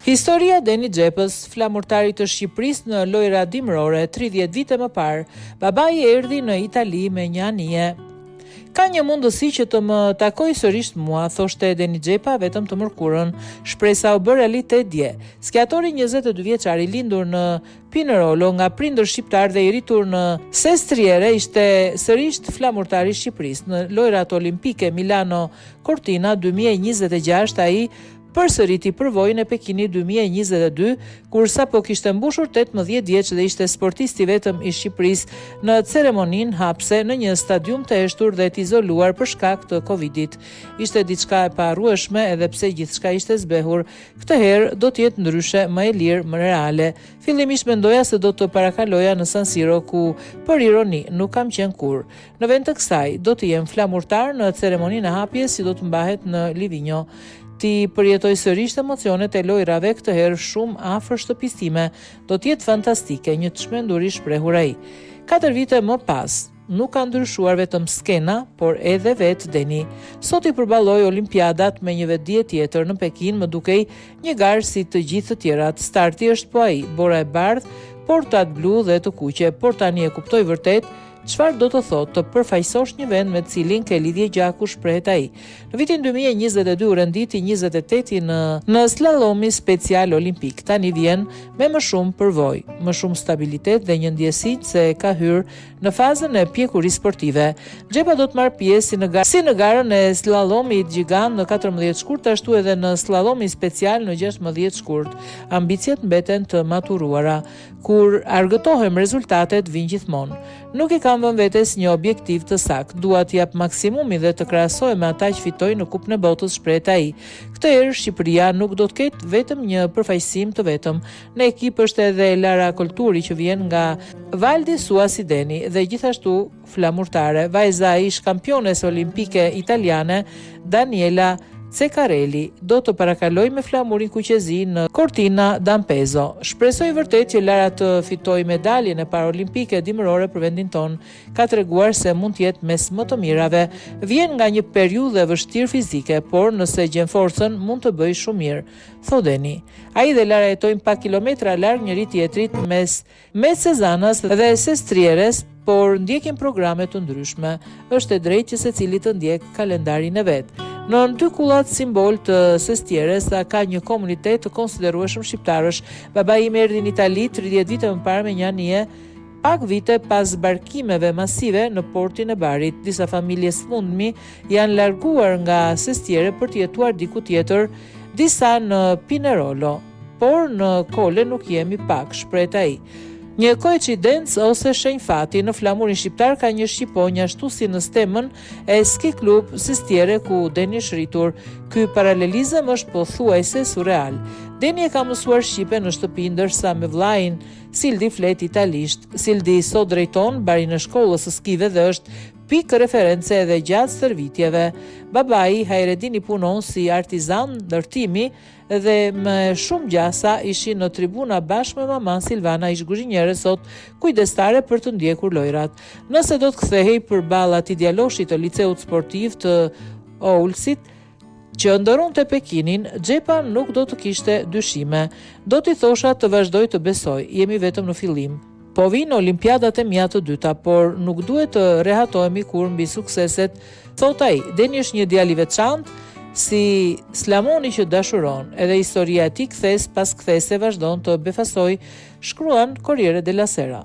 Historia e Deni Xhepës, flamurtarit të Shqipërisë në Lojëra Dimërore 30 vite më parë, babai erdhi në Itali me një anije. Ka një mundësi që të më takojë sërish mua, thoshte Deni Xhepa vetëm të mërkurën. Shpresa u bë realitet dje. Skiatori 22 vjeçar i lindur në Pinerolo nga prindër shqiptarë dhe i rritur në Sestriere ishte sërish flamurtar i Shqipërisë. Në Lojërat Olimpike Milano Cortina 2026 ai përsëriti përvojën e Pekinit 2022, kur sapo kishte mbushur 18 vjeç dhe ishte sportisti i vetëm i Shqipërisë në ceremoninë hapëse në një stadium të heshtur dhe të izoluar për shkak të Covidit. Ishte diçka e paharrueshme edhe pse gjithçka ishte zbehur. Këtë herë do të jetë ndryshe, më e lirë, më reale. Fillimisht mendoja se do të parakaloja në San Siro ku, për ironi, nuk kam qenë kurrë. Në vend të kësaj, do të jem flamurtar në ceremoninë e hapjes që do të mbahet në Livigno. T'i përjetoj sërish emocionet e lojërave këtë herë shumë afër shtëpisë time, do të jetë fantastike, një çmenduri shprehur ai. Katër vite më pas, nuk ka ndryshuar vetëm skena, por edhe vetë Deni. Sot i përballoj olimpiadat me një vetëdije tjetër në Pekin më dukej një garë si të gjithë të tjerat. Starti është po ai, bora e bardhë, portat blu dhe të kuqe, por tani e kuptoj vërtet Çfarë do të thotë të përfaqësosh një vend me të cilin ke lidhje gjaku, shprehet ai. Në vitin 2022 u rendit i 28-ti në në slallomin special olimpik. Tani vjen me më shumë përvojë, më shumë stabilitet dhe një ndjesi se ka hyrë në fazën e pjekurisë sportive. Xhepa do të marrë pjesë si në si në garën e sllallomit gjigant në 14 shkurt ashtu edhe në slallomin special në 16 shkurt. Ambiciet mbeten të maturuara. Kur argëtohem rezultatet vijnë gjithmonë. Nuk i kam vënë vetes një objektiv të saktë. Dua të jap maksimumin dhe të krahasohem me ata që fitojnë në Kupën e Botës, shprehet ai. Këtë herë Shqipëria nuk do të ketë vetëm një përfaqësim të vetëm. Në ekip është edhe Lara Kolturi që vjen nga Val di Sua si Deni dhe gjithashtu flamurtare, vajza e ish-kampiones olimpike italiane Daniela Ceccarelli do të parakalojë me flamurin kuqezi në Cortina d'Ampezzo. Shpresoj vërtet që Lara të fitojë medaljen e parë olimpike dimërore për vendin tonë. Ka treguar se mund të jetë mes më të mirave. Vjen nga një periudhë e vështirë fizike, por nëse gjen forcën mund të bëjë shumë mirë, thotë Deni. Ai dhe Lara jetojnë pak kilometra larg njëri-tjetrit mes Mes Sezanas dhe Sestrieres, por ndjekin programe të ndryshme. Është e drejtë që secili të ndjekë kalendarin e vet. Në dy kullat simbol të Sestieres ka një komunitet të konsiderueshëm shqiptarësh. Babai im erdhi në Itali 30 vite më parë me një anije pak vite pas zbarkimeve masive në portin e Barit. Disa familje së fundmi janë larguar nga Sestiere për të jetuar diku tjetër, disa në Pinerolo. Por në Kole nuk jemi pak, shprehet ai. Një koincidencë ose shenjë fati, në flamurin shqiptar ka një shqiponjë ashtu si në stemën e Ski Club Sestiere ku Deni është rritur. Ky paralelizëm është pothuajse surreal. Deni e ka mësuar shqipen në shtëpi ndërsa me vëllain Sildi flet italisht. Sildi sot drejton barin e shkollës së skive dhe është pikë reference edhe gjatë stërvitjeve. Babai, Hajredini punon si artizan ndërtimi dhe me shumë gjasa ishin në tribuna bashkë me mamanë Silvana ish-kuzhiniere sot kujdestare për të ndjekur lojërat. Nëse do të kthehej përballë atij djaloshit të liceut sportiv të Oulsit, që ëndërronte Pekinin, Xhepa nuk do të kishte dyshime. Do t'i thosha të vazhdojë të besojë, jemi vetëm në fillim. Po vijnë olimpiadat e mia të dyta, por nuk duhet të rehatohemi kurrë mbi sukseset, thotë ai. Deni është një djalë i veçantë, si Slamoni që dashuron. Edhe historia e tij kthesë pas kthese vazhdon të befasojë, shkruan Corriere della Sera.